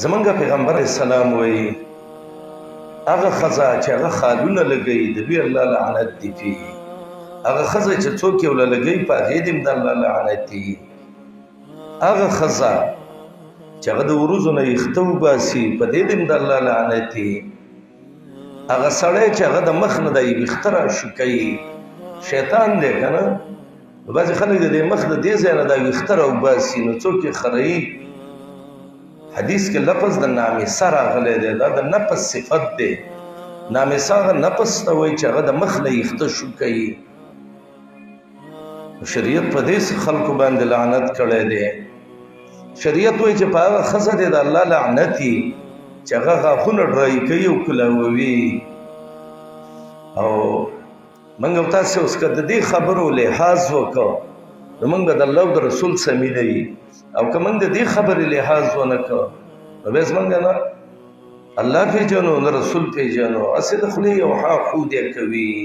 زمونږ پیغمبر اسلام وایي هغه ښځه چې هغه خالونه لګوي د دوی الله لعنت دی پي، هغه ښځه چې څوک یې وله لګوي په هغې دې هم د الله لعنت دی. هغه ښځه چې هغه د وروځو نه ویښته وباسي په دې دې هم د الله لعنت دی. هغه سړی چې هغه د مخ نه د ویښته راشوکوي شیطان دی که نه، بعضې خلک د دې مخ د دې ځای نه دا ویښته راوباسي نو څوک یې خروي. حدیث کې لفظ د نامسه راغلی دی، دا د نفس صفت دی. نامسه هغه نفس ته وایي چې هغه د مخ نه ویښته شوکوي. شریعت په دې خلکو باندې لعنت کړی دی. شریعت وایي چې په هغه ښځه دی د الله لعنت وي چې هغه غاښونه ډرای کوي او کلاووي. او موږ او تاسې اوس که د دې خبرو لحاظ وکړو نو موږ به د الله او د رسول سره مینه وي، او که موږ د دې خبرې لحاظ ونه کړو نو بیا زموږ نه الله پېژنو نه رسول پېژنو، هسې د خولې یو ها خو دی کوي.